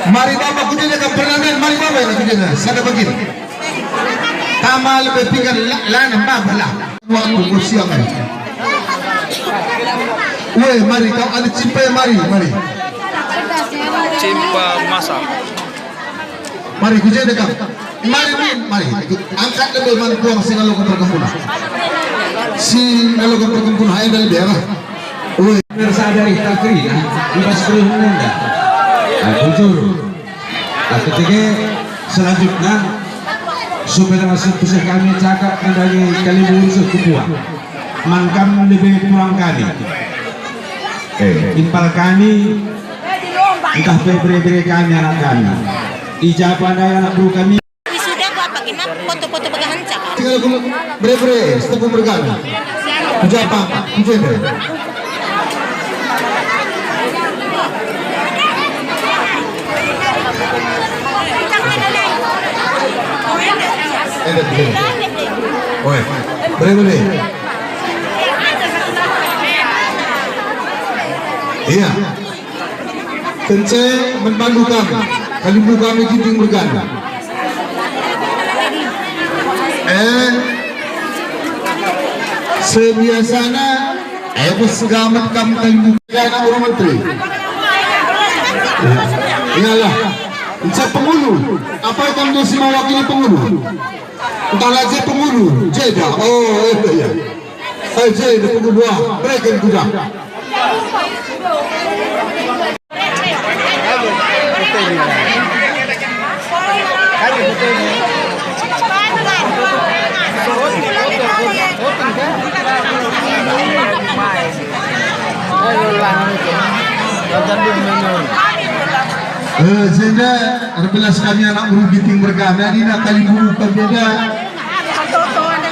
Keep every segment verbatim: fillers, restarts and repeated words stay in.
Mari bapa ku jenda kam pernanen, mari bapa ya ku jenda, sada bagin. Kama lebe pinggan la-, lana bapa lah. Waktu ku siang ai. Weh, mari kau ada cimpe, mari, mari. Cimpe masak. Mari ku jenda kam. Mari min, mari. Angkat lebe man puang si ngaloken perkempuna. Si ngaloken perkempuna, ayo lebe lah. Woi. Bersada ih takri, nah, ibas keluh nenda. Nah, bujur. Nah, ketika selanjutnya, supaya masuk bisa kami cakap mengenai kalimbungan sekupuan. Man kam lebe puang kami. Eh, impal kami, ntah pe bere-bere kami anak kami. I ja pe ndai anak beru kami. Sudah ku apa kin, Mak? Foto-foto pegahan cak. Tiga puluh bere-bere, setepu mergana. Ku ja pe, ku jenda. Enda, ku jenda. Oi, bere-bere. Iya. Kence man bandu kami, kalimbubu kami Ginting mergana. Eh, sebiasana, eh, bas selamat kam kalimbubu. Ya, anak urang menteri. Ya. Iyalah. Encak pengulu. Apa kam dia si mewakili pengulu? Entah lagi pengulu. Jeda. Oh, iya, iya. Saya jadi pengulu. Mereka yang kuda. Eh, sehingga erbelas kami anak beru Ginting mergana, nina kalimbubu kami enda.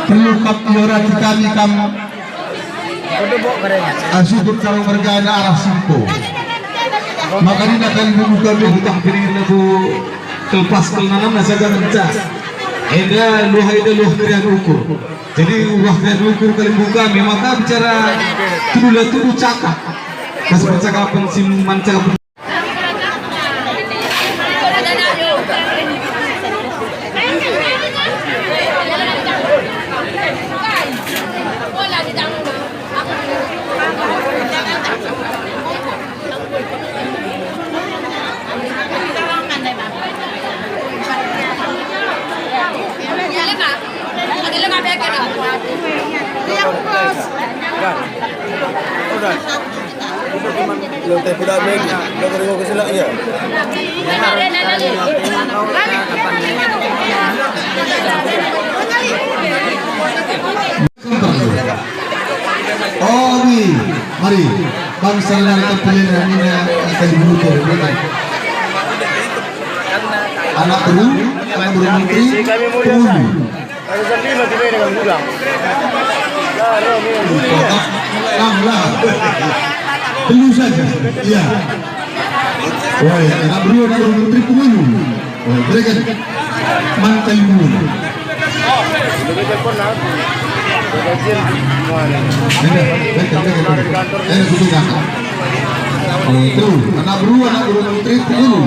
Perlu kap iorati kami kam. Ah, sukut karo mergana arah Simpo. Maka nina kalimbubu kami hutang piring lagu kelepas kelenanam nasa ngenca. Enda luah enda luah kerian ukur. Jadi luah kerian ukur kalimbubu kami, maka bicara tuduh la tuduh cakap. Pas percakapan si man cakap. Lo teh kuda men, lo keringo keselaknya. Oh, ni, mari. Bangsa nari terpilih nina kita dibutuh. Anak beru, anak beru menteri, pengulu. Lah, lah. Telu saja. Iya. Wah, ya, anak beru, anak beru menteri pengulu. Oh, mereka mantai dulu. Beda, beda, beda, beda. Eh, betul, Kak. Oh, itu. Anak beru, anak beru menteri pengulu.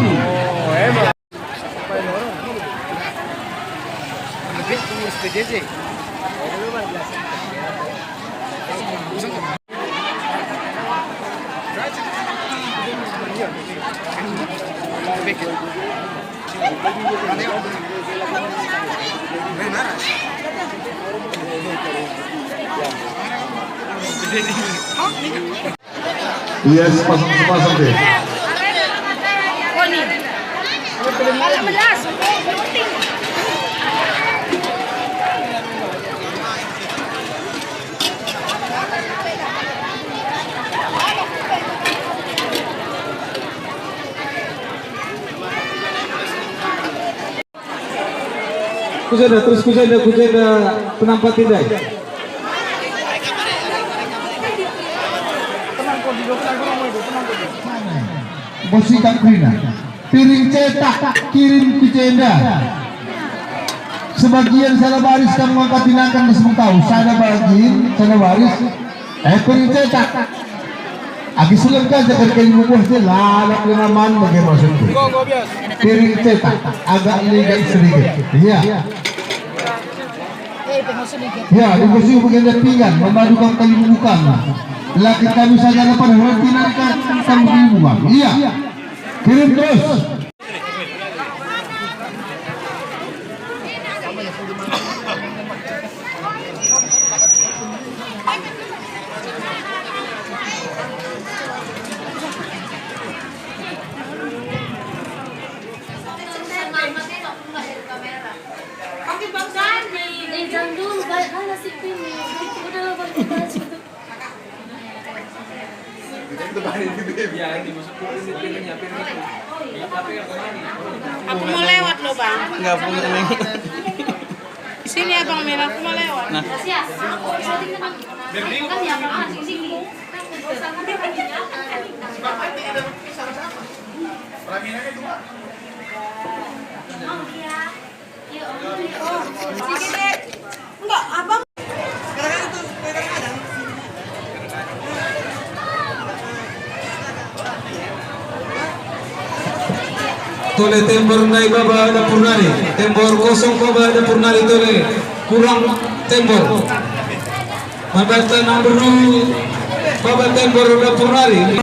Iya, sepasang-sepasang deh. Ku jenda, terus ku jenda, ku jenda penampat indai. Bosi kam kerina. Piring cetak, kirim ku jenda. Sebagian sada baris kam ngangkatinakan di sementau. Sada bagin, sada baris. Eh, piring cetak. Agi selem ka jaga kayu buah je lalap lenaman bage maksudku. Piring cetak, agak ligat sedikit. Iya. Ya, di kursi bagian pinggan, memadukan kayu bukan. Laki kami saja dapat roti nangka kamu kayu bukan. Iya. Kirim terus. Eh, jangan dulu, balik mana si Pin? Udah, balik. Aku mau lewat loh, Bang. Enggak punya nih. Sini, Abang Mira, aku mau lewat. Nah. Tole tembor ndai baba dapur nari, tembor kosong baba dapur nari tole kurang tembor. Mabata nang beru baba tembor dapur nari.